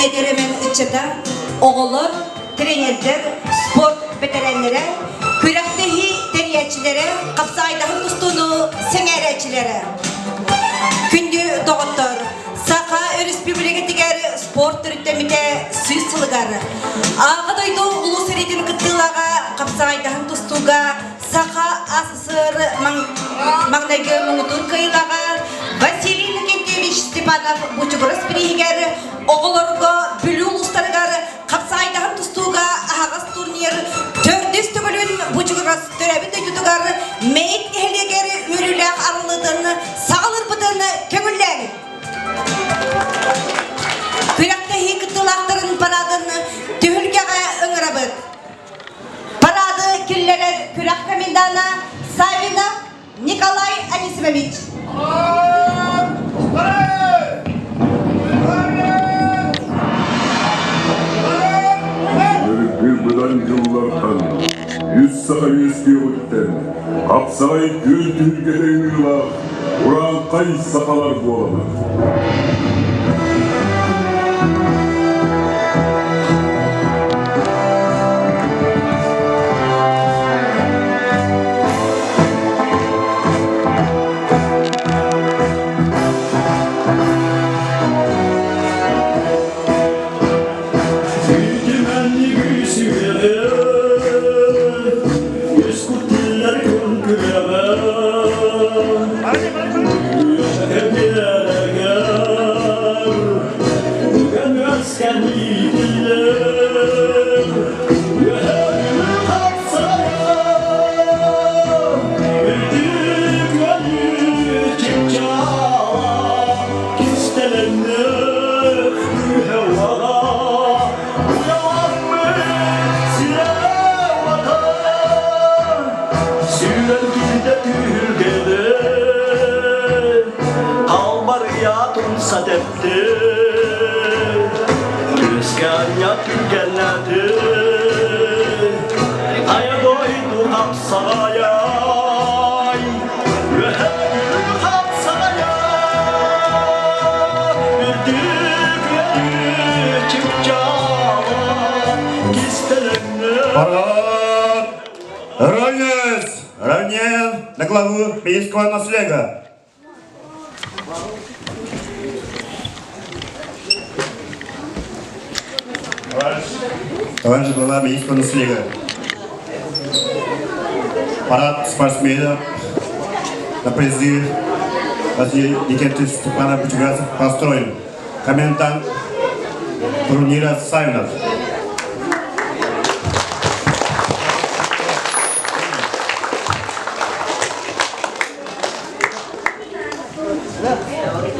Эдэр эмэн ыччата, оҕолор, тренердэр, спорт бэтэрээннэрэ, күрэхтэһии тэрийээччилэрэ, хапсаайдаһын тустууну сэҥээрээччилэрэ. Күндү доҕоттор, Саха Өрөспүүбүлүкэтигэр спорт төрүттэммитэ сүүс сылыгар Аҕа дойду Улуу сэриитин кыттыылааҕа хапсаҕайдаһын тустууга Саха АССР маҥнайгы муҥутуур кыайыылааҕа Василий Иннокентьевич Степанов Бучугурас бирииһигэр оҕолорго Бүлүү улуустарыгар хапсаҕайдаһын тустууга аһаҕас турнир төрдүс төгүлүн Бучугурас төрөөбүт дойдутугар Мэйик нэһилиэгэр үөрүүлээх арыллыытын саҕалыырбытын көҥүллээҥ! Күрэхтэһии кыттыылаахтарын параадын түһүлгэҕэ ыҥырабыт. Парады киллэрэр күрэх комендана Савинов Николай Анисимович. Былыргы быдан дьыллартан үс саха үөскүөҕүттэн хапсаҕай күөл түһүлгэтэ ыҥыылаах урааҥхай сахалар буолабыт. Парад! Равняйсь! Равняем на главу Минского наслега! Товарищ глава Минского наслега. Парад спортсменов на призыв Василий Никитич Степанов Бучугасов построен. Комендант турнира Савинов.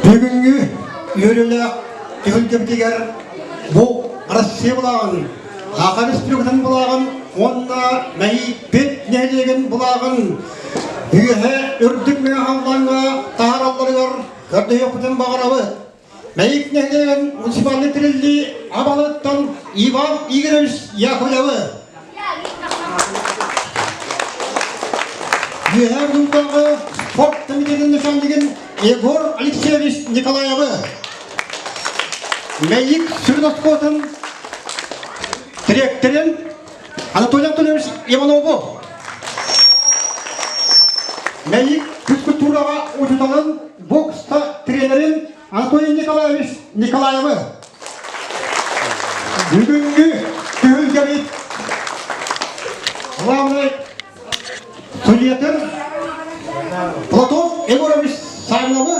Бүгүҥҥү үөрүүлээх түһүлгэбитигэр бу Россия былааҕын, Саха Республикатын былааҕын уонна Мэйииппит нэһилиэгин былааҕын үөһэ үрдүк мэҥэ халлааҥҥа таһааралларыгар көрдөһүөхпүтүн баҕарабыт. Мэйик нэһилиэгин муниципальнай тэриллии абалыттан Иван Игоревич Яковлевы Үөһээ Бүлүүтээҕи спорт комитетин начальнигын Егор Алексеевич Николаевы, Мэйик сүрүн оскуолатын дириэктэрин Анатолий Анатольевич Иванову, Мэйик физкультураҕа учууталын, бокска тренерин Анатолий Николаевич Николаевы. Бүгүҥҥү түһүлгэбит главный судьятын Платон Егорович Савиновы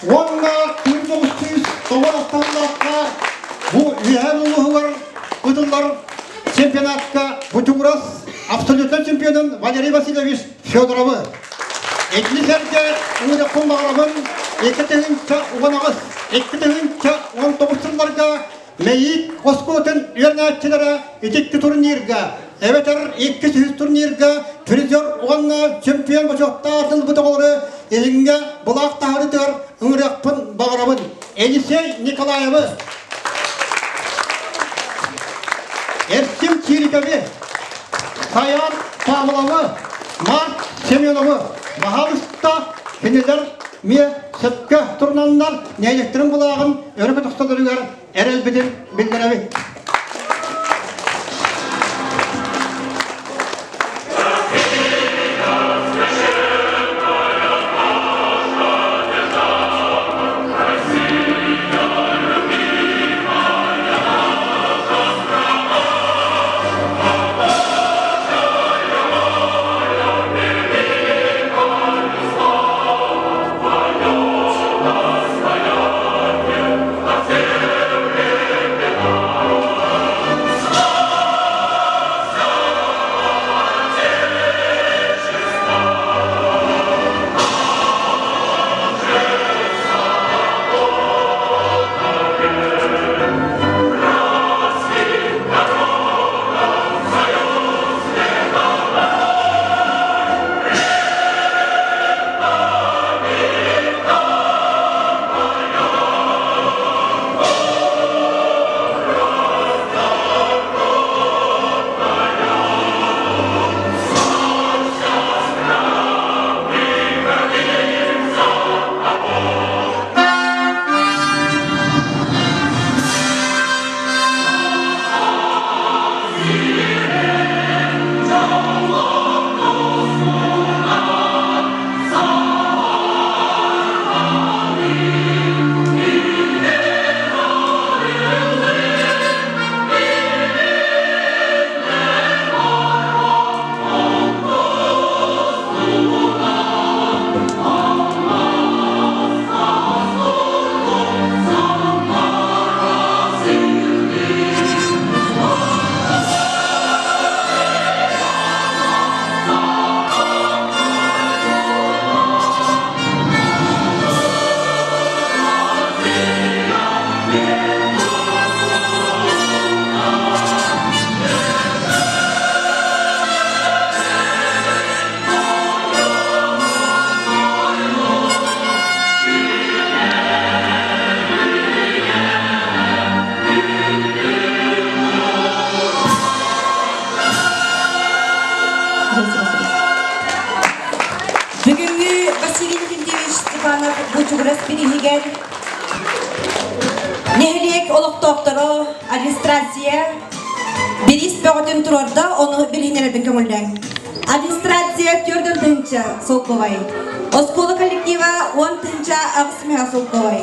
уонна 1996-лаахха бу Үөһээ улууһугар ыытыллар чемпионатка Бутугурас абсолютнай чемпионун Валерий Васильевич Федоровы Итини сэргэ ыҥырыахпын баҕарабын 2018, 2019 сылларга Мэйиик оскуолатын үөрэнээччилэрэ итикки турнирга эбэтэр иккис үһүс турнирга призер уонна чемпион бочуоттаах ылбыт оҕолору илиҥҥэ былаах таһаарыытыгар ыҥырыахпын баҕарабын. Елисей Николаевы, Эрчим Чириковы, Саян Павловы, Марк Семеновы, баһаалыста кинилэр. эмиэ сөпкө турунаннар нэһилиэктэрин былааҕын өрө көтөхтөлөрүгэр эрэлбитин биллэрэбит. Бүгүҥҥү Василий Никитич Степанов Бучугурас бирииһигэр нэһилиэк олохтоохторо администрация бириис бөҕөтүн туруорда, ону билиһиннэрэрбин көҥүллээҥ. Администрация 4 тыһыынча солкуобай, оскуола коллектива 10 тыһыынча 8 мөһөөх солкуобай,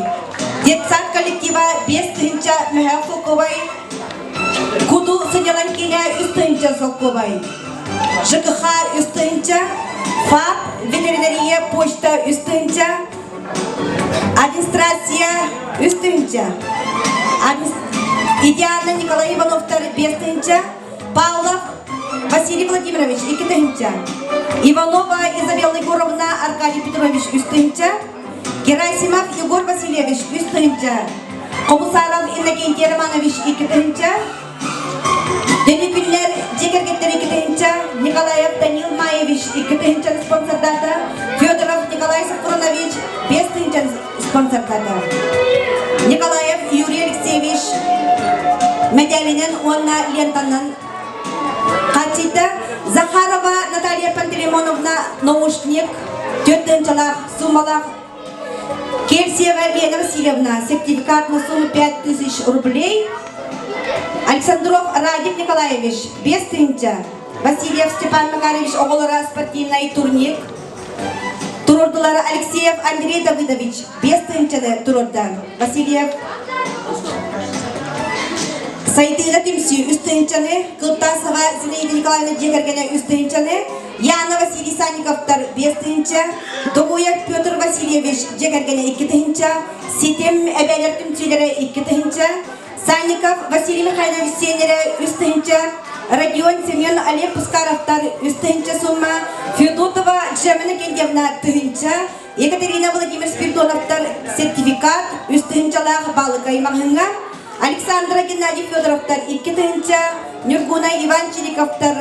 детсад коллектива 5 тыһыынча мөһөөх солкуобай, Куду сынньалаҥ киинэ 3 тыһыынча солкуобай, ЖКХ 3 тыһыынча, ФАП, ветеринария, почта 3 тыһыынча, администрация 3 тыһыынча, Идеально Николай Ивановтар 5 тыһыынча, Павлов Василий Владимирович 2 тыһыынча, Иванова Изабелла Егоровна Аркадий Петрович 3 тыһыынча, Герасимов Егор Васильевич 3 тыһыынча, Хомусаров Иннокентий Романович 2 тыһыынча, Дөнүкүннэр дьиэ кэргэттэр 2 тыһыынча, Николаев Данил Маевич 2 тыһыынчаны спонсордаата, Федоров Николай Сафронович 5 тыһыынчаны спонсордаата. Николаев Юрий Алексеевич мэдээлинэн уонна лентанан хааччыйда. Захарова Наталья Пантелеймоновна наушник 4 тыһыынчалаах суммалаах Кельсиева Лена Васильевна сертификат на сумму 5000 рублей. Александров Радик Николаевич 5 тыһыынча. Васильев Степан Макарович оҕолоро спортивный турник. Турурдулар Алексеев Андрей Давыдович 5 тыһыынчаны турурда. Васильев Сайдыыга түмсүү үс тыһыынчаны, Кылтасова Зинаида Николаевна дьиэ кэргэнэ үс тыһыынчаны, Яна Василий Санниковтар 5 тыһыынча, Тогуев Петр Васильевич дьиэ кэргэнэ 2 тыһыынча, Ситим эбээлэр түмсүүлэрэ 2 тыһыынча, Санников Василий Михайлович сиэннэрэ 3 тыһыынча, Родион Семен Олег Пускаровтар 3 тыһыынча сумма, Федотова Джемина Кентьевна тыһыынча, Екатерина Владимир Спиридоновтар сертификат 3 тыһыынчалаах Балыкай маҕаһыыҥҥа, Александра Геннадий Федоровтар 2 тыһыынча, Ньургуна Иван Чириковтар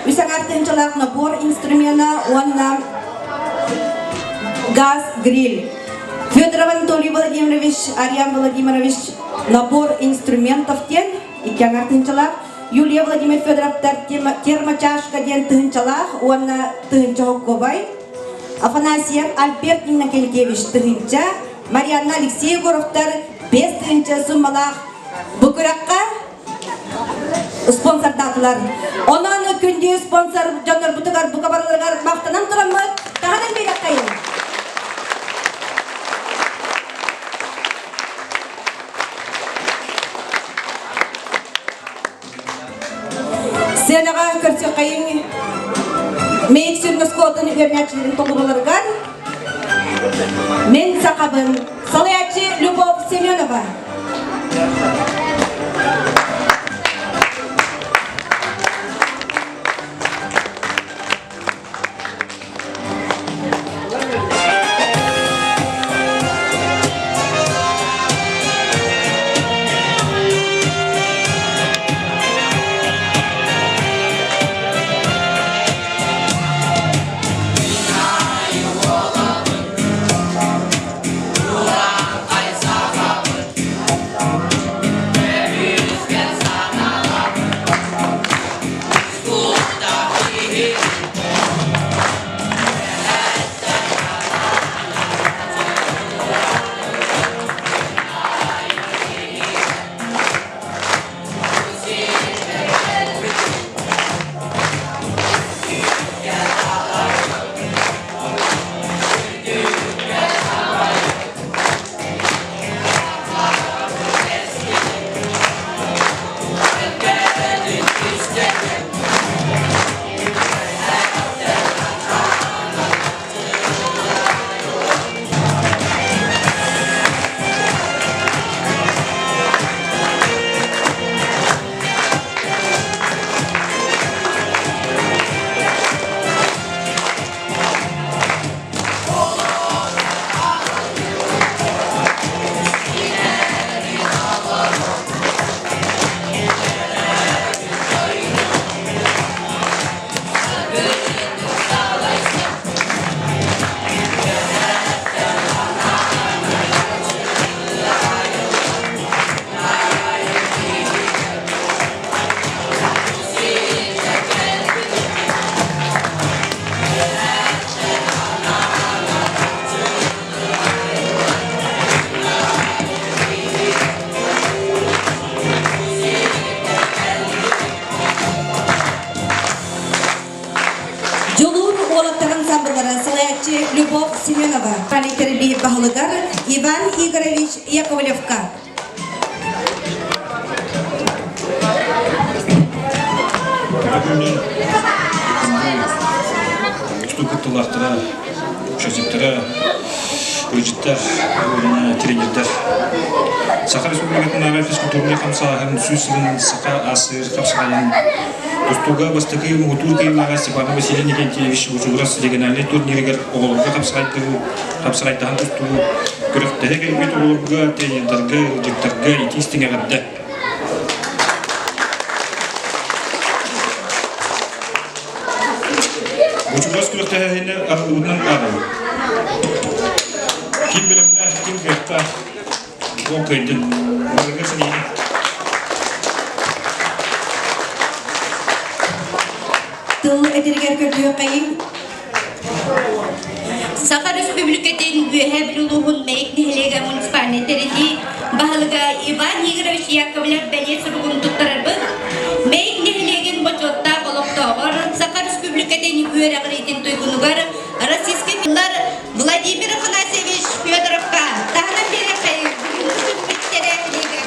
үс аҥаар тыһыынчалаах набор инструмена уонна газ гриль. Федоров Анатолий Владимирович, Ариан Владимирович набор инструментов диэн икки аҥаар тыһыынчалаах, Юлия Владимир Федоровтар термочашка диэн тыһыынчалаах уонна тыһыынча холкуобай. Афанасьев Альберт Иннокентьевич тыһыынча, Марианна Алексей Егоровтар 5 тыһыынча суммалаах бу күрэххэ спонсордаатылар. Онон күндү спонсор дьоннорбутугар бука барыларыгар махтанан тураммыт, таһынан биэрэххэйин. Сценаҕа көрсүөххэйиҥ Мэйик сүрүн оскуолатын үөрэнээччилэрин толорууларыгар Мин сахабын салайааччы Любовь Семенова. Дьулуур уолаттарын самбылара салайааччы Любовь Семенова, Политерби баһылыгар Иван Игоревич Яковлевка. Тустуу кыттыылаахтара, участниктара, ыалдьыттар уонна тренердэр. Саха Республикатынааҕы физкультурнай хамсааһын сүүс сылын Саха АССР хапсаҕайын тустууга бастакы муҥутуур кыайыылааҕа Степанов Василий Никентьевич Бучугурас региональнай турнирыгар оҕолорго хапсаҕайдаһан тустуу күрэхтэһэ кэлбит оҕолорго, тренердэргэ, ыалдьыттарга итии истиҥ эҕэрдэ! Бучугурас күрэхтэһээһини арыллыбытынан ааҕабыт. Ким бэлэмнээх, ким кыахтаах, ол кыайдын. Барыга сэниини. Тыл этэригэр көрдүөххэйиҥ. Саха Өрөспүүбүлүкэтин Үөһээ Бүлүү улууһун Мэйик нэһилиэгэ муниципальнай тэриллии баһылыга Иван Игоревич Яковлев бэлиэ суругун туттарарбыт. Мэйик нэһилиэгин бочуоттаах олохтооҕор Саха Өрөспүүбүлүкэтин үөрэҕириитин туйгунугар Российскай Владимир Афанасьевич Федоровка таһынан биэриэххэйиҥ бүгүҥҥү күммүт тэрээһинигэр.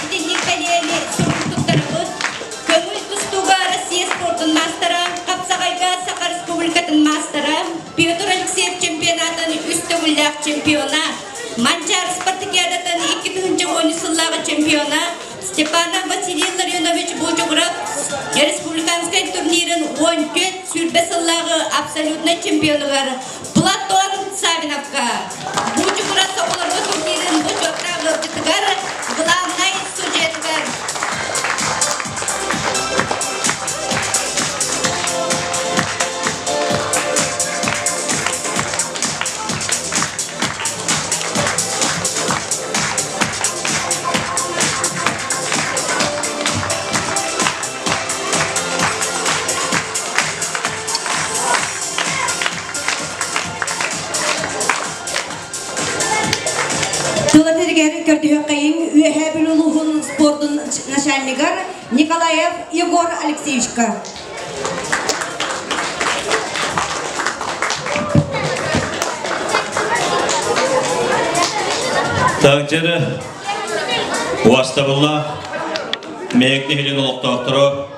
Итинник бэлиэни сурук туттарбыт көҥүл тустууга Россия спордун маастара, хапсаҕайга Саха Республикатын маастара, Петр Алексеев чемпионатын үс төгүллээх чемпиона, Манчаары спартакиадатын 2013 сыллааҕы чемпиона Степанов Василий Ларионович Бучугуров республиканскай турнирын 14 сүүрбэ сыллааҕы абсолютнай чемпионугар Платон Савиновка Бучугурас оҕолорго турнирын бочуоттаах ыалдьытыгар главнай судьуйатыгар. көрдөһүөххэйиҥ Үөһээ Бүлүү улууһун спордун начальнигар Николаев Егор Алексеевичка. Таҥчары Уастабылла Мэйик нэһилиэгин олохтоохторо,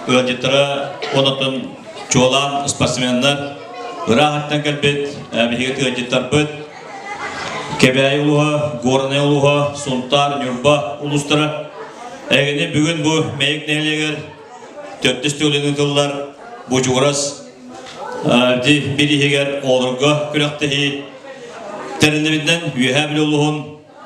ыалдьыттара, онотон чуолаан спортсменнар, ыраахаттан кэлбит биһиги ыалдьыттарбыт, Кэбээйи улууһа, Горнай улууһа, Сунтаар, Ньурба улуустара. Эһигини бүгүн бу Мэйик нэһилиэгэр төрдүс төгүлүн ыытыллар Бучугурас бирииһигэр оҕолорго күрэхтэһии тэриллибитинэн Үөһээ Бүлүү улууһун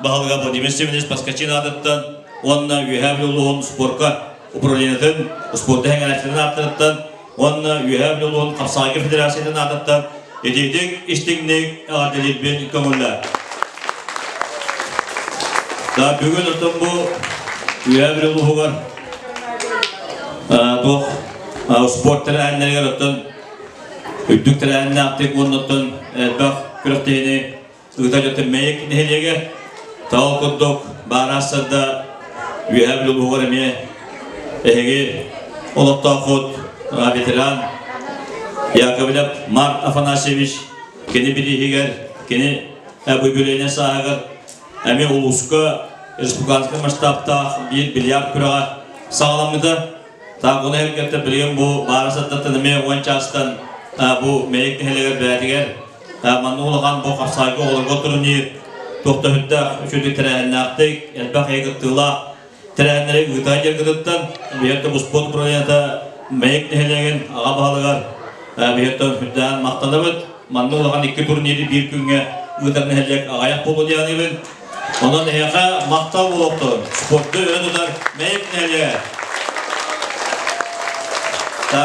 баһылыга Владимир Семенович Поскачин аатыттан уонна Үөһээ Бүлүү улууһун спорка управлениетын спорду эҥэрээччилэрин ааттарыттан уонна Үөһээ Бүлүү улууһун хапсаҕайга федерациятын аатыттан итиитик истиҥник эҕэрдэлиирбин көҥүллээ. Да, бүгүн оттон бу Үөһээ Бүлүү улууһугар туох спорт тэрээһиннэригэр оттон үрдүк тэрээһиннээхтик уонна оттон элбэх күрэхтэһиини ыытар дьонтон Мэйик нэһилиэгэ Тал курдук баарассарда Үөһээ Бүлүү улууһугар эмиэ эһиги олохтооххут ветеран Яковлев Марк Афанасьевич кини бирииһигэр, кини үбүлүөйүнэй сааһыгар эмиэ улууска республиканскай масштабтаах биир бильярд күрэҕэ саҕаламмыта. Таах ону эргэтэ билигин бу баарасаттан эмиэ уон чаастан бу Мэйик нэһилиэгэр бэйэтигэр Манна улахан бу хапсаайга оҕолорго турнир туох да сүрдээх үчүгэй тэрээһиннээхтик, элбэх эйэ кыттыылаах тэрээһиннэри ыыта дьаргытыттан биһиэхэ бу спорт управлениета Мэйик нэһилиэгин аҕа баһылыгар биһиэхэ сүрдээх махтанабыт. Манна улахан икки турниры биир күҥҥэ ыытар нэһилиэк аҕыйах буолуо диэҕинибин. Онон эһиэхэ махтал буолуохтун. Спорду өрө тутар Мэйик нэһилиэгэ.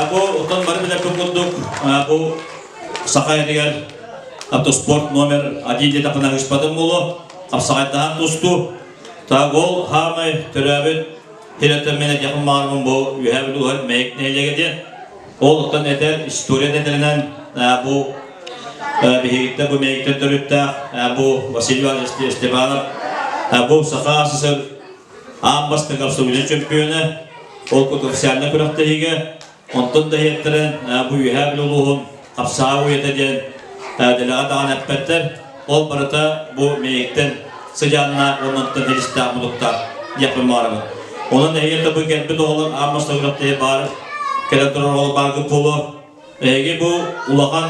Бу оттон бары билэрбит курдук бу Саха сиригэр автоспорт номер один диэтэххинэ ыспатым буолуо. Хапсаҕайдаһан тустуу. Так ол хаамай төрөөбүт сирэттэн мин этиэхпин баҕарабын бу Үөһээ Бүлүү Мэйик нэһилиэгэ диэн. Ол оттон этэр история этэринэн бу биһигиттэн бу Мэйиктэн төрүттээх бу Василий Иванович Степанов бу Саха СССР аан бастакы абсолютнай чөмпүйүөнэ ол курдук официальнай күрэхтэһиигэ Онтон да иһиттэрэн бу Үөһээ Бүлүү улууһун Хапсаҕа уйата диэн дэлэҕэ даҕаны эппэттэр. Ол барыта бу Мэйиктэн сыдьааннаах уонна онтон илистээх мутуктаах диэхпин баҕарабын. Онон эһиги бу кэлбит оҕолор аан бастакы күрэхтэһии баар кэлэн турар оҕолор бааргыт буолуо. Эһиги бу улахан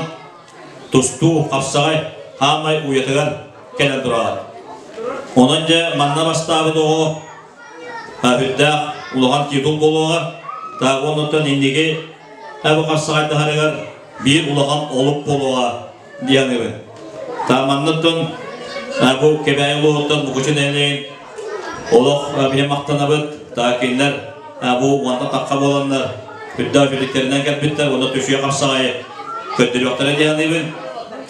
тустуу хапсаҕай хаамай уйатыгар кэлэн тураҕыт. Онон дьэ манна бастаабыт оҕо Үрдээх улахан титул буолуоҕа. Так оннуттан инники бу харсаҕайдаһарыгар биир улахан олук буолуоҕа диэн Та манныттан бу Кэбээйи улууһуттан Мукучу нэһилиэгин олох биһи махтанабыт. Та кинилэр бу уонна тахха буоланнар үрдээх үчүгүттэринэн кэлбиттэр уонна түшүө харсаҕайы көрдөрүөхтэрэ диэн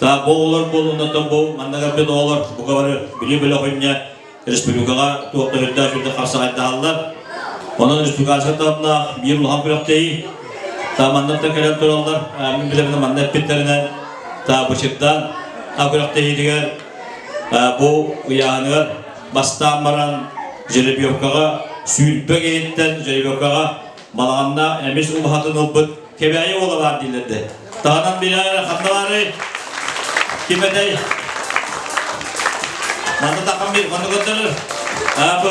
Та бу оҕолор буолууннаттан бу манна кэлбит оҕолор бука бары Бүлүү бөлөх республикаҕа туох да үрдээх үрдэх харсаҕайдаһаллар. Онон республиканскай таһымнаах биир улахан күрэхтэһии. Та маннык да кэлэн тураллар. Мин билэбинэ манна эппиттэринэн та бычырдаан күрэхтэһиитигэр бу ыйааһыныгар бастаан баран жеребьевкаҕа сүүрбэ киһиттэн жеребьевкаҕа балаҕанна эмис убаһатын ылбыт Кэбээйи уола баар дииллэр де. Таһынан билэр ханна баарый? Ким этэй? Манна тахам бир, манна көрдөрөр. Аа, бу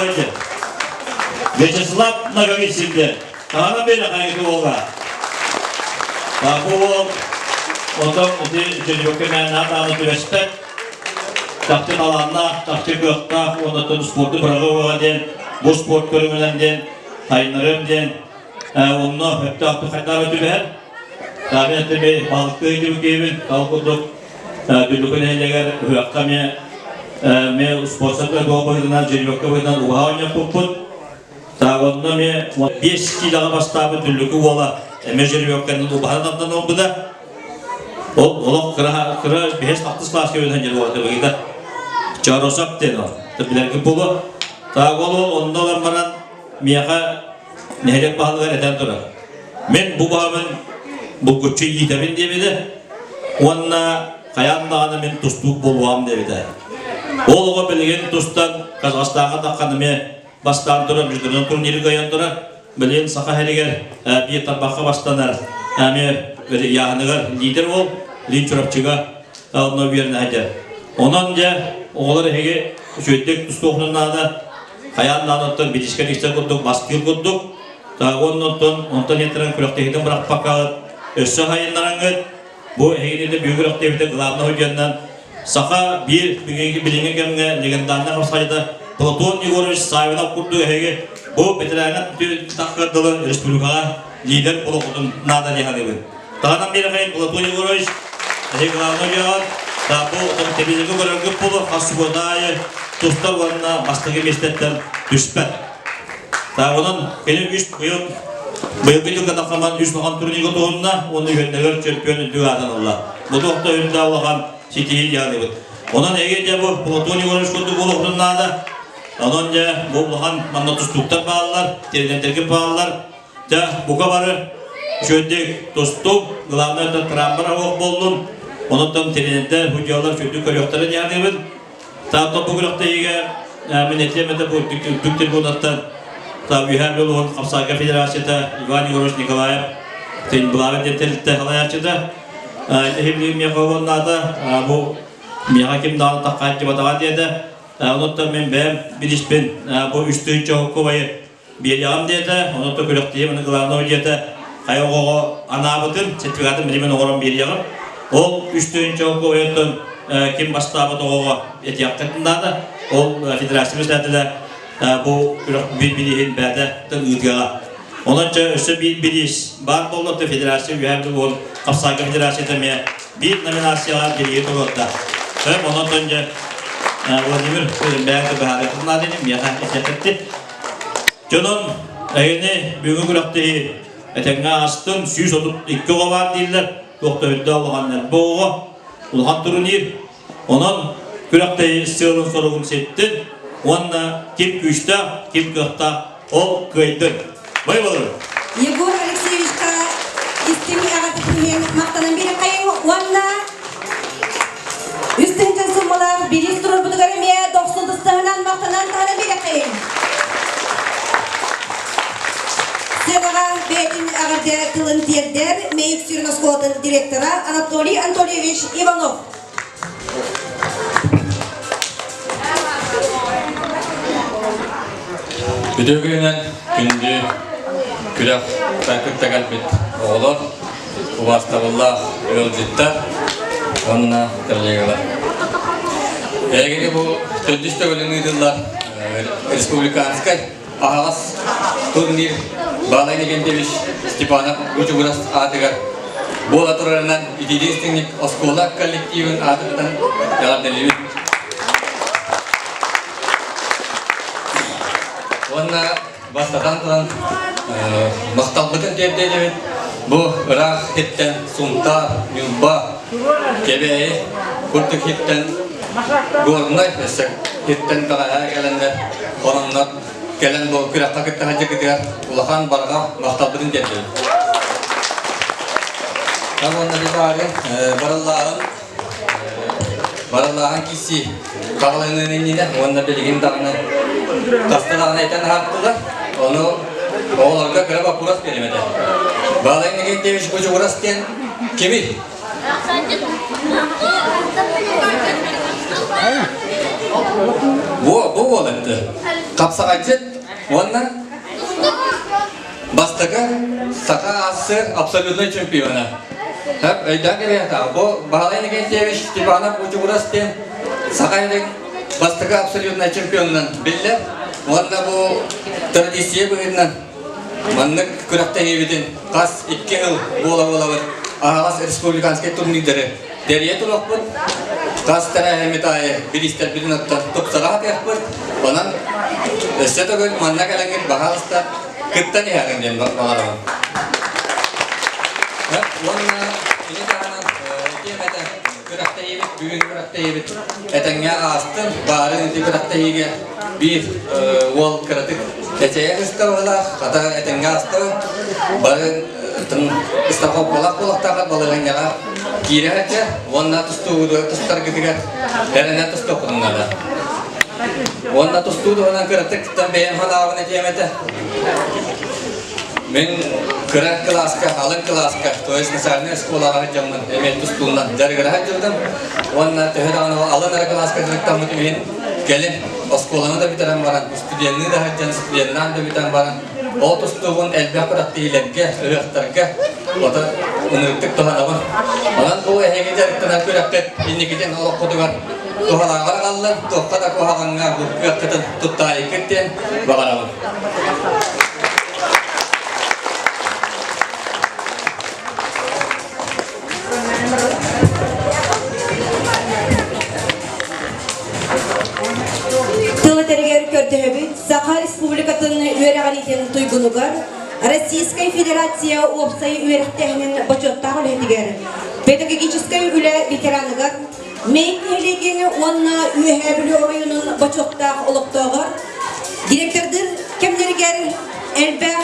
Вячеслав Ноговицын диэн. Таһынан били хайгы уола. Бу уол отон ити жеребьевка мээнэ дааны түбэспэт. Чахчы талааннаах, чахчы кыахтаах уонна спорду быраҕы диэн, бу спорт көрүҥүнэн диэн, сайыннарыам диэн Онно өттөөхтүк хайдах түбэһэр. Таабин эттими балыктыы дьүргиэбин, ол курдук Дүллүкү нэһилиэгэр ыһыахха эмиэ эмиэ спонсорга туох быһыытынан, жеребьевка быһыытынан уһаа оонньоппуппут. Так онно эмиэ 5 киилэҕэ бастаабыт Дүллүкү уола эмиэ жеребьевканан убаһа тардан ылбыта. Ол олох кыра кыра биэс алтыс класска үөрэнэн дьэр уолата быһыыта. Чоросоп диэн ол. Билэргит буолуо. Так ол онно ылан баран миэхэ нэһилиэк баһылыгар этэн турар. Мин бу баһабын булгуччу иитэбин диэбитэ уонна хайаан даҕаны мин тустуук буолуом диэбитэ. Ол оҕо билигин тустан Казахстаҥҥа таххан эмиэ бастаан турар, международный турниры кыайан турар. Билигин Саха сиригэр биир тарбахха бастанар эмиэ ыйааһыныгар лидер уол Лин Чурапчыга онно үөрэнэ сылдьар. Онон дьэ оҕолор эһиги үчүгэйдик тустуоххутун наада. Хайаан даҕаны оттон бириискэ тиксэр курдук, бастыыр курдук. Уонна оттон онтон иэттэрэн күрэхтэһиитин бырахпаккаҕыт, өссө сайыннараҥҥыт Бу эһигини бүгүн күрэхтэһиибитэ главный судьуйаннан саха биир билиҥҥи кэмҥэ легендарнай хапсаҕайда Платон Егорович Савинов курдук эһиги бу ветераҥҥа таххар дылы республикаҕа лидер олоххутун наада дии саныыбын. Таһынан биэрэхэйин Платон Егорович эһиги главный судьуйаҕыт да бу телевизорга көрөргүт буолуо хас субуота аайы тустар уонна бастакы миэстэттэн түспэт. Так, онон кини үс быйыл быйылгы дьылга тахсаман үс улахан турнирга туһунна уонна үһүннэгэр чемпион үрдүк аатын ылла. Бу туохта үрдэ улахан ситиһии дьаалыбыт. Онон эһиги дьэ бу Платон Егорович курдук буолуохтун наада. Онон дьэ бу улахан манна тустууктар бааллар, тренердэргэ бааллар. Дьэ бука бары үчүгэйдик тустук, главное это трамбар оһох буоллун. Онон тренердэр, судьялар үчүгэйдик көрүөхтэрэ дьаалыбыт. Таатта бу күрэхтэһиигэ мин этиэм этэ бу үрдүк трибунаттан Үһээ Бүлүүһүн хапсаайга федерацията Иван Егорович Николаев Тынбылаабын диэн тэрилтэ салайааччыта. Иһимлиин миэхэ уоннаата бу миэхэ ким даҕаны таххааччыбатаҕа диэтэ. Онуттан мин бэйэм билиспин бу үстүү чоһуккубайы биэриэҕим диэтэ, ону то күрэхтэһиим аны главного диэтэ, хайа оҕоҕо анаабытын, сертификатын билимин оҥорон биэриэҕим. Ол үс тыһыынча оттон ким бастаабыт оҕоҕо этиэххитин наада. Ол федерация председателэ бу күрэх биир бирииһин бэйэтэ ыытыаҕа. Онон чэ өссө биир бириис баар буолла, то федерация үһээ буолуон хапсаайга федерацията эмиэ биир номинацияҕа бирииһи туруорда. Сөп, онон дьэ Владимир бэйэҥ быһаарыаххын наада ини, миэхэ этиэххит. Дьонун эйини бүгүн күрэхтэһии этэҥҥэ аастын, 132 оҕо баар дииллэр, туох да үрдэ улахан бу оҕо улахан турнир. Онон күрэхтэһии сыалын-соругун ситтин уонна ким күүстээх, ким кыахтаах ол кыайдын. Бай болор. Егор Алексеевичка истиҥ эҕэрдэтин махтанан биэрэххэйиҥ уонна үс тыһыынча суммалаах бириис туруорбутугар эмиэ дохсун тыстаһынан махтанан таһынан биэрэххэйиҥ. Сыанаҕа бэйэтин эҕэрдэ тылын тиэрдэр Мэйик сүрүн оскуолатын директора Анатолий Анатольевич Иванов. Үтүө күнүнэн күндү күрэх кытта кэлбит оҕолор, убаастабыллаах ыалдьыттар уонна коллегалар. Эһигини бу төрдүс төгүлүн ыытыллар республиканскай аһаҕас турнир Баалай Никентьевич Степанов Бучугурас аатыгар буола турарынан итиилии истиҥник оскуола коллективын аатыттан эҕэрдэлиибин. Уонна бастатан туран махталбытын тиэрдиэбит бу ыраах хиттэн Сунтаар, Ньурба, Кэбээйи курдук хиттэн Горнай өссө хиттэн бэҕэһээ кэлэннэр хононнор кэлэн бу күрэххэ кытта сылдьаргытыгар улахан барҕа махталбытын тиэрдэбит. Уонна баары барыллааҕын барыллааҕын киирсии хаҕыланыан иннинэ уонна билигин даҕаны хаста даҕаны этэн аһаттылар. Ону оҕолорго кыра боппуруос биэрим этэ. Баалай Никитевич Бучугурас диэн кимий? Бу, бу уолатты. Хапсаҕайдьыт уонна бастакы Саха АССР абсолютнай чемпиона. Өйдөөн кэбиһэххэ, бу Баһылай Никитевич Степанов Бучугурас диэн Саха сирин бастакы абсолютнай чемпионунан биллэр. Уонна бу традиция быһыытынан Маннык күрэхтэһиибитин хас икки сыл буола-буолабыт аһаҕас республиканскай турнирдары тэрийэ туруохпут. Хас тэрээһиммит аайы бириистэрбитин оттон тупсара сатыахпыт. Онон өссө төгүл манна кэлэҥҥит баһаалыста кыттан иһэҕин диэн баҕарабын. Уонна ини таһынан этиэм этэ күрэхтэһиибит бүгүн күрэхтэһиибит этэҥҥэ аастын баарын ити күрэхтэһиигэ биир уол кыратык эчэйэ сыстабылаах хата этэҥҥэ ааста бары страховкалаах буолуохтаахат балаһыанньаҕа киирэ сылдьар уонна тустуугутугар тустаргытыгар эрэнэ тустуоххутун наада. Уонна тустуу туһунан кыратык бэйэм санаабын этиэм этэ. Мин кыра кылааска, алын кылааска, то есть начальная школаҕа сылдьаммын эмиэ тустуунан дьарыгыра сылдьыбытым. Уонна төһө даҕаны алын эрэ кылааска дьарыктаммытым иһин кэлин оскуоланы да бүтэрэн баран, студенныы да сылдьан, студеннаан да бүтэн баран, ол тустуубун элбэх күрэхтэһиилэргэ, ыһыахтарга ото ынырыктык туһанабын. Онон бу эһиги дьарыктанар күрэххит инникитин олоххутугар туһалааҕар аҕаллар, туохха да куһаҕаҥҥа бу кыаххытын туттаайыккыт диэн баҕарабын. Тыл этэригэр көрдөһөбүт Саха Республикатын үөрэҕириитин туйгунугар Российскай Федерация уопсай үөрэхтээһинин бочуоттаах үлэһитигэр, педагогическай үлэ ветераныгар Мэйик нэһилиэгин уонна Үөһээ Бүлүү оройуонун бочуоттаах олохтооҕор директордыыр кэмнэригэр элбэх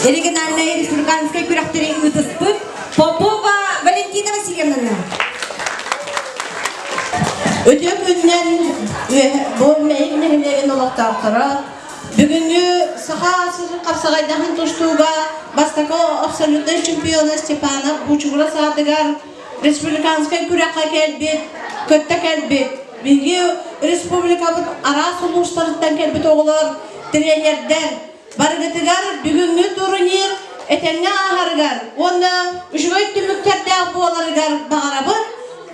региональнай республиканскай күрэхтэри ыытыспыт Попова Валентина Васильевнаны. Үтүө күнүнэн бу Мэйик нэһилиэгин олохтоохторо бүгүҥҥү Саха хапсаҕайдаһын тустууга бастакы абсолютнай чемпиона Степанов Бучугурас аатыгар республиканскай күрэххэ кэлбит, кытта кэлбит. Биһиги республикабыт араас улуустарыттан кэлбит оҕолор, тренердэр барыгытыгар бүгүҥҥү турнир этэҥҥэ ааһарыгар уонна үчүгэй түмүктэрдээх буоларыгар баҕарабын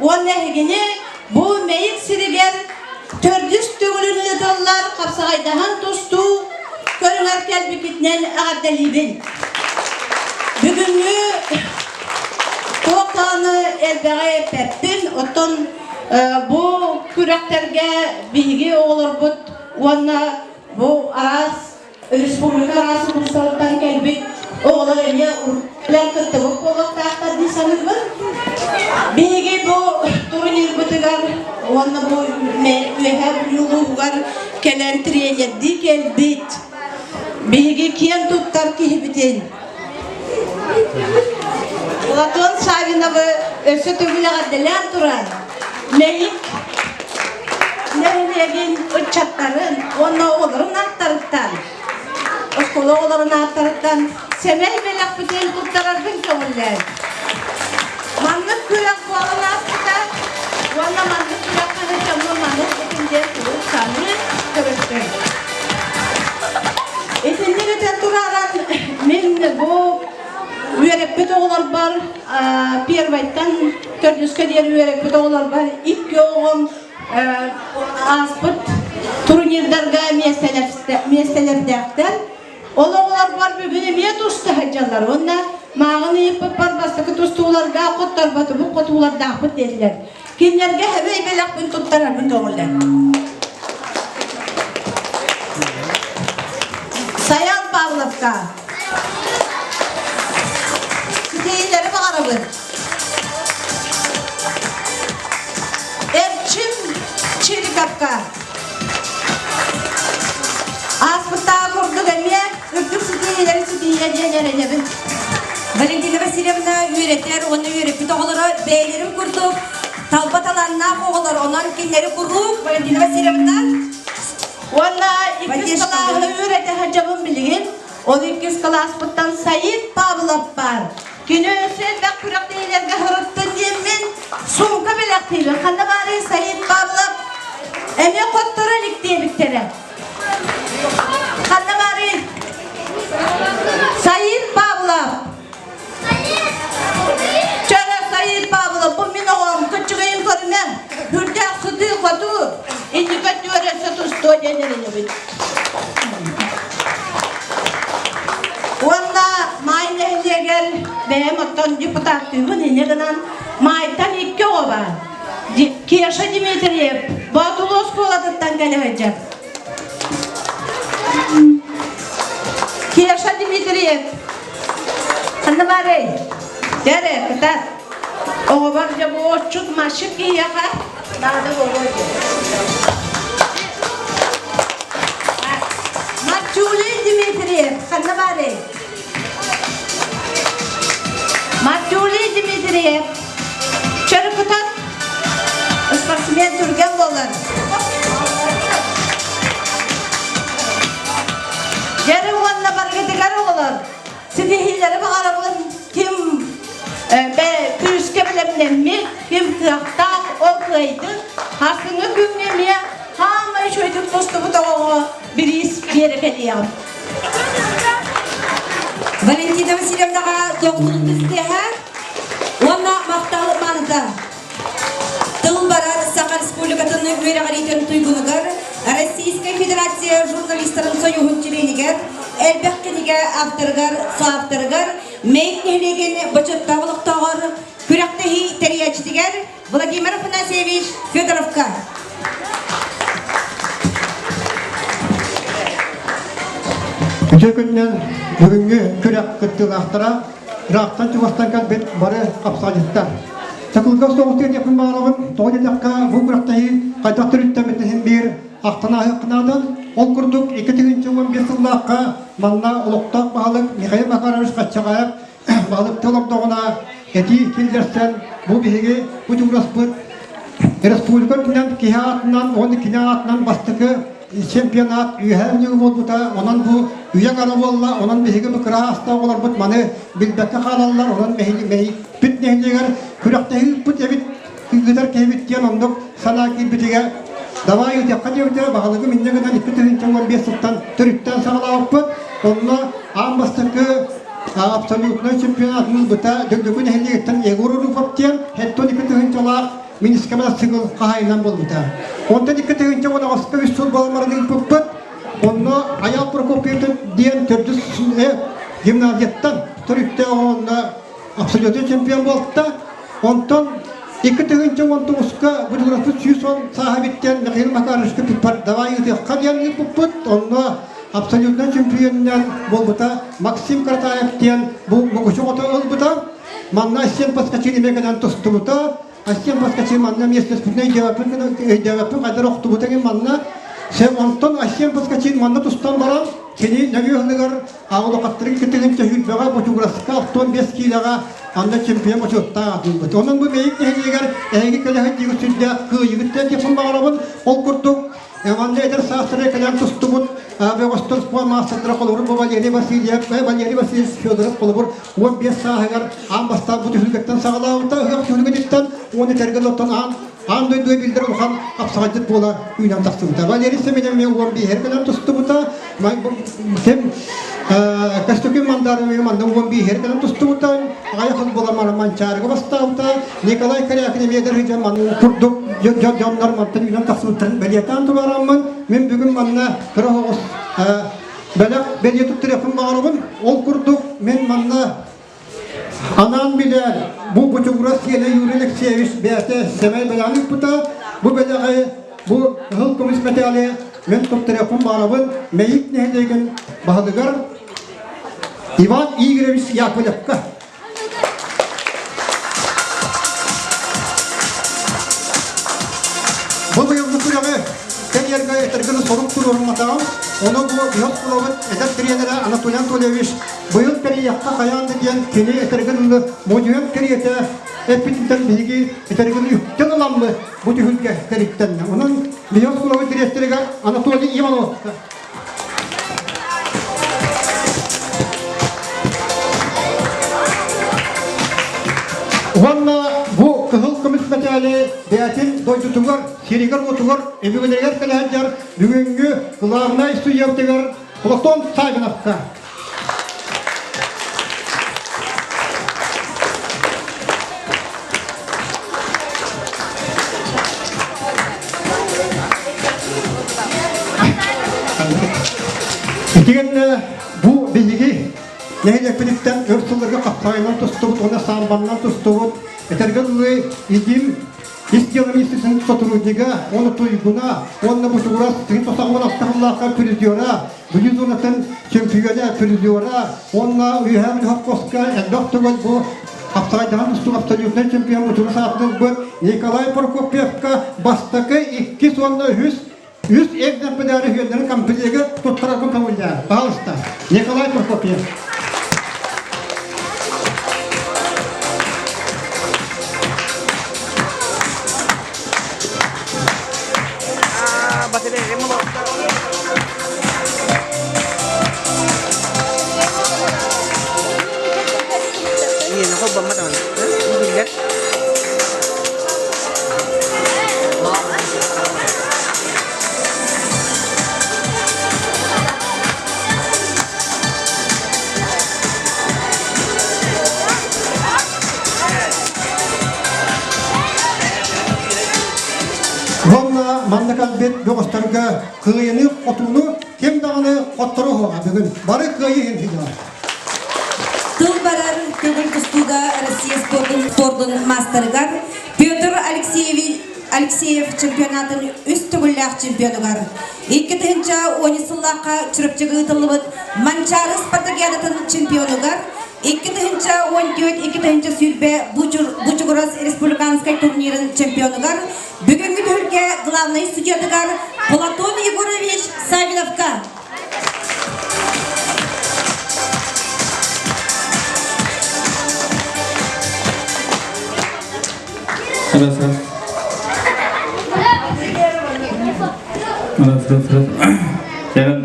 уонна эһигини бу Мэйик сиригэр төрдүс төгүлүн ыытыллар хапсаҕайдаһан тустуу көрүҥэр кэлбиккитинэн эҕэрдэлиибин. Бүгүҥҥү туох даҕаны элбэҕи эппэппин, оттон бу күрэхтэргэ биһиги оҕолорбут уонна бу араас республика араас улуустарыттан кэлбит оҕолор эмиэ кэлэн кыттыбыт буолуохтаахтар дии саныыбын. Биһиги бу турнирбытыгар уонна бу Үөһээ Бүлүү улууһугар кэлэн тренердии кэлбит биһиги киэн туттар киһибитин Платон Савиновы өссө төгүл эҕэрдэлээн туран Мэйик нэһилиэгин ыччаттарын уонна оҕолорун ааттарыттан, оскуола оҕолорун ааттарыттан сэмэй бэлэхпитин туттарарбын көҥүллээн. Маннык күрэх буолан ааспыта уонна маннык күрэххэ дьоҥҥо маннык этин диэн куруук саныы көрүстүм. Итинник этэн тураран мин бу үөрэппит оҕолорбор первайтан төрдүскэ диэри үөрэппит оҕолорбор икки оҕом ааспыт турнирдарга миэстэлэрдээхтэр. Ол оҕолорбор бүгүн эмиэ туста сылдьаллар уонна мааҕын ыйыппыппар бастакы тустууларга хотторботубут хотуулардаахпыт диэтилэр. Кинилэргэ хэбэй бэлэхпин туттарарбын көҥүллэр. Саян Павловка Ситиһиилэри баҕарабын. Эрчим Чириковка Ааспыттааҕы курдук эмиэ үрдүк ситиһиилэри ситиһиэ диэн эрэнэбин. Валентина Васильевна үөрэтэр уонна үөрэппит оҕолоро бэйэлэрин курдук талба талааннаах оҕолор, онон кинилэри куруук Валентина Васильевна Уонна иккис кылааһы үөрэтэ сылдьабын билигин. Ол иккис кылааспыттан Саид Павлов баар. Кини өссө элбэх күрэхтэһиилэргэ сырыттын диэммин сумка бэлэхтиибин. Ханна баарый Саид Павлов? Эмиэ хотторо илик диэбиттэрэ. Ханна баарый? Саид Павлов! Чөрө Саид Павлов, бу мин оҕом, кыччыгыйын көрүмэҥ, үрдээх сытыы-хотуу, инники өттүгэр өссө тустуо диэн эрэнэбит. Уонна Маай нэһилиэгэр бэйэм оттон депутаттыыбын инньэ гынан Маайтан икки оҕо баар. Кеша Дмитриев Боотулуу оскуолатыттан кэлэ сылдьар. Кеша Дмитриев ханна баарый? Дьэ кытаат. Оҕобор дьэ бу отчут масчыт киһиэхэ наада буолуо диэн. Матюлин Дмитриев ханна баарый? Матюлин Дмитриев Чөрүкүтат спортсмен түргэн буолар. Күүскэ бэлэмнэммит, ким кыахтаах, ол кыайдын. Сарсыҥҥы күҥҥэ эмиэ хаамай үчүгэйдик тустубут оҕоҕо бириис биэрэ кэлиэҕим. Валентина Васильевнаҕа тоҕус түстүөһэ уонна махтал маныта. Тыл барар Саха Республикатын үөрэҕириитин туйгунугар Российскай Федерация журналистарын союһун чилиэнигэр, элбэх кинигэ авторыгар, соавторыгар Мэйик нэһилиэгин бочуоттаах олохтооҕор күрэхтэһии тэрийээччитигэр Владимир Афанасьевич Федоровка. Үтүө күнүнэн бүгүҥҥү күрэх кыттыылаахтара ыраахтан чугастан кэлбит бары хапсаҕайдьыттар. Сакылга соҕус диэхпин баҕарабын, тоҕо диэтэххэ бу күрэхтэһии хайдах төрүттэммитин иһин биир ахтан ааһыахха наада. Ол курдук 2015 сыллаахха манна олохтоох баһылык Михаил Макарович Хаччаҕаев баһылыкты олордоҕуна этии киллэрсэн бу биһиги бу дьугураспыт республика үрдүнэн киһи аатынан уонна кини аатынан бастакы чемпионат үөһээ Бүлүүгэ буолбута. Онон бу үйэ аҥара буолла. Онон биһиги бу кыра аастаах оҕолорбут маны билбэккэ хаалаллар. Онон Мэйикпит нэһилиэгэр күрэхтэһии ыыппыт эбит, ыытар киһибит диэн оннук санаа киирбитигэр давай ыытыахха диэбитэ баһылыгым инньэ гынан 2015 сылтан төрүттээн саҕалаабыппыт. Онно аан бастакы абсолютнай чемпионатын ылбыта Дөгдөгү нэһилиэгиттэн Егор Руфов диэн 72 тыһыынчалаах Минскэ сыгыл хаһаайынан буолбута. Онтон 2018 үс сыл буолан баран ыыппыппыт. Онно Айал Прокопьев диэн төрдүс гимназияттан төрүттээх онно абсолютный чемпион буолта. Онтон 2019-ка Будугураспыт 110 сааһа биттэн Михаил Макаровичка пиппар давай ыытыахха диэн ыыппыппыт. Онно абсолютный чемпионунан буолбута Максим Каратаев диэн бу Мукучу оҕото ылбыта. Манна Асен Паскачин эмиэ кэлэн тустубута. Асен Паскачин манна местеспитин өйдөөбөппүн өйдөөбөппүн хайдар охтубута гин манна. Сен онтон Асен Паскачин манна тустан баран кини нөҥүө ыһыныгар аҕылокаттарын кытыгын төһүүрбэҕэ Бочугураска 65 киилэҕэ анда чемпион бочуоттаах атыылбыт. Онон бу Мэйик нэһилиэгэр эһиги кэлэһит диигит сүрдээх кыайыгыт диэн баҕарабын. Ол курдук Манна эдэр саастара кэлэн тустубут бөҕөстөр спорт маастардара холобур бу Валерий Васильев, Валерий Васильевич Федоров холобур 15 сааһыгар аан бастаан бу түһүлгэттэн саҕалаабыта ыһыах түһүлгэтиттэн уонна тэргэл оттон аан аан дойдуга биллэр улахан хапсаҕайдыт буола үүнэн тахсыбыта. Валерий Семенов эмиэ 15-эр кэлэн тустубута. Ким Костюкин Мандаров манна 15-эр кэлэн тустубута. Аҕыйах сыл буолан Манчаарыга бастаабыта. Николай Корякин эмиэ эдэр сылдьан манна курдук дьоннор мантан үүнэн тахсыбыттарын бэлиэтээн туруораммын, мин бүгүн манна кыра оҕус бэлэх бэлиэ туттарыахпын баҕарабын. Ол курдук мин манна анаан билэр бу Бучугурас сиэнэ Юрий Алексеевич бэйэтэ сэмэй бэлэҕин ыыппыта. Бу бэлэҕи, бу кыһыл көмүс мэтээли мин туттарыахпын баҕарабын Мэйик нэһилиэгин баһылыгар Иван Игоревич Яковлевка. Бу быйылгы күрэҕи тэрийэргэ этэргин сорук туруорумматаҕым. Ону бу Үһэх кулабыт эдэр тренерэ Анатолий Анатольевич быйыл тэрийиэххэ хайаан да диэн кини этэргин модьуйан кэриэтэ эппититтэн биһиги этэргин үктэн ыламмыт бу түһүлгэ тэриттэннэ. Онон Үһэх кулабыт дириэктэригэр Анатолий Ивановка Уонна бу кыһыл көмүс мэтээли бэйэтин дойдутугар, сиригэр-уотугар, өбүгэлэригэр кэлэ сылдьар бүгүҥҥү главнай судьябытыгар Платон Савиновка. Итигэннэ бу биһиги нэһилиэкпититтэн өр сылларга хапсаҕайынан тустубут уонна саамбаннан тустубут этэргэ дылы идим ис дьыала министрин сотруднига уонна туйгуна уонна бучугурас тыын тосоҕун астахыллаахха призера Бүлүү зонатын чемпиона, призера уонна Үөһээ Бүлүү совхозка элбэх төгүл бу хапсаҕайдаһан тустуу абсолютнай чемпион бучугурас аатын ылбыт Николай Прокопьевка бастакы, иккис уонна үһүс үс экземпляр үһүөннэрин комплега туттарарбын көҥүллээн. Пожалуйста, Николай Прокопьев. биллэр. Уонна манна кэлбит бөҕөстөргө кыайыны хотууну ким даҕаны хоттору уһуоҕа бүгүн бары кыайыы иһин сылдьаллар. Тыл барар көҥүл тустууга Россия спордун, спордун маастарыгар Петр Алексеевич Алексеев чемпионатын үс төгүллээх чемпионугар 2010 сыллаахха Чурапчыга ыытыллыбыт Манчаары спартакиадатын чемпионугар 2014-2020 Бучугурас республиканскай турнирын чемпионугар бүгүҥҥү түһүлгэ главнай судьятыгар Платон Егорович Савиновка. Раз, раз. Раз, раз, раз. Чэрэн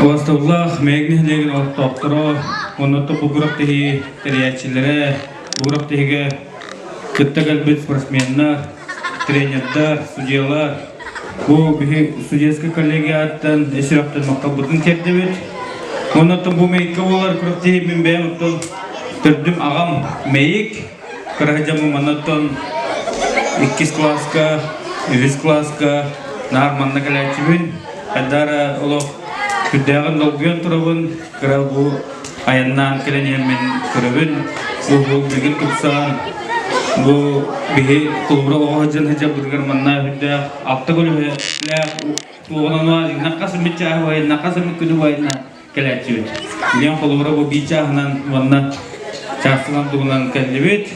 Убастабыллаах Мэйик нэһилиэгин олохтоохторо, оннотто бу күрэхтэһии тэрийээччилэрэ, бу күрэхтэһиигэ кытта кэлбит спортсменнар, тренердар, судьялар, бу биһи судейскай коллегияттан ис сүрэхтэн махталбытын тиэрдэбит. Оннотто бу Мэйиккэ буолар күрэхтэһии мин бэйэм оттон төрдүм аҕам Мэйик, Кыра дьоммун маннаттан иккис кылааска, үһүс кылааска наар манна кэлээччибин. Хайдара олох сүрдээҕин долгуйан турабын. Кыра бу айаннаан кэлэн иһэммин көрөбүн. Бу бу билигин тупсан, бу биһи кулубура оҕо сылдьан сылдьарбытыгар манна сүрдээх алта көлөһөлөөх туоҕунан нахха сыммыт чааһы байына, нахха сыммыт күнү байына кэлээччибит. Билиэн холобура бу биир чааһынан уонна чаастынан тугунан кэллибит.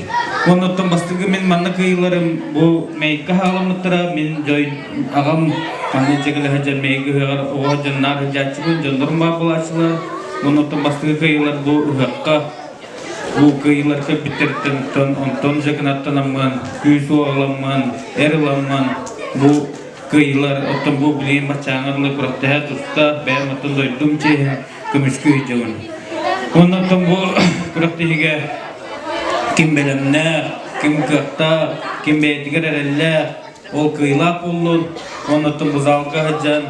Оннуттан бастакы мин манна кыайыыларым бу Мэйиккэ хаалламмыттара. Мин дьой аҕам манна дьэгэлэ сылдьан Мэйик ыһыаҕар оҕо дьонноор сылдьааччыбын, дьоннорум баар буолааччылар. Оннуттан бастакы кыайыылар бу ыһыахха бу кыайыылар кэлбиттэриттэн онтон дьакынаттанаммын, күүс уоҕаламмын, эр ыламмын бу Кыайыылар оттон бу билигин баччааҥҥа дылы күрэхтэһэ туста бэйэм оттон дойдум чиэһин көмүскүү сылдьабын. Уонна оттон бу күрэхтэһиигэ ким бэлэмнээх, ким кыахтаах, ким бэйэтигэр эрэллээх, ол кыайыылаах буоллун. Уонна оттон бу залга сылдьан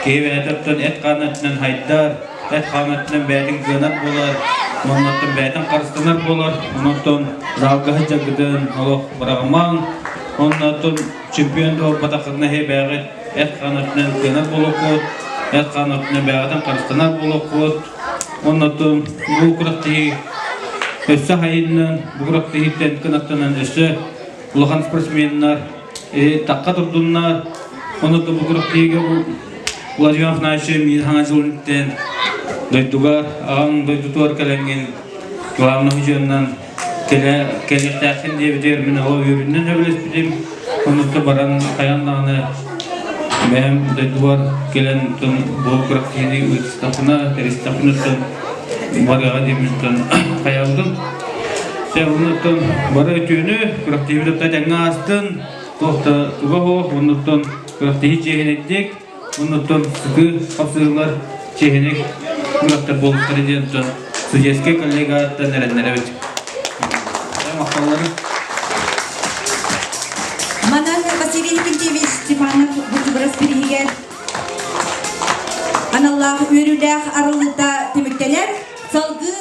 киһи бэйэтэ оттон эт-хаан өттүнэн хайдар, эт-хаан өттүнэн бэйэтин кыанар буолар, уонна оттон бэйэтин харыстанар буолар. Онон залга сылдьаргытын олох быраҕымаҥ. Уонна оттон Чемпион буолбатаххытына эһи бэйэҕит эт-хаан өттүнэн кыанар буолуоххут, эт-хаан өттүнэн бэйэҕитин харыстанар буолуоххут. Уонна оттон бу күрэхтэһии өссө хайыннан, бу күрэхтэһииттэн кынаттанан өссө улахан спортсменнар тахха турдуннар. Онно бу күрэхтэһиигэ Владимир Афанасьевич миин хаҥа дьылыттан дойдугар, аҕаҥ дойдутугар кэлэҥҥин главный худьуоннан кэлэ кэлиэхтээххин диэбитигэр мин ол үөрүүнэн сөбүлэспитим. Оннукка баран хайаан даҕаны бэйэм дойдубар кэлэн оттон бу күрэхтэһиини ыытыстахпына, тэристэхпинэ оттон барыаҕа диэммиттэн хайаабытым. Дьэ оннуттан бары үтүөнү күрэхтэһиибит оттон этэҥҥэ аастын, туох да туга суох, оннуттан күрэхтэһии чиэһинэйдик, Оннуттан сытыы хапсыһыылар чиэһинэй күрэхтэр буолуохтара диэн дьон судейскай коллегаттан эрэннэрэбит. Махталлары. Манан Василий Никитевич Степанов Бучугурас бириһигэр аналлаах үөрүүлээх арыллыыта түмүктэнэр. Салгыы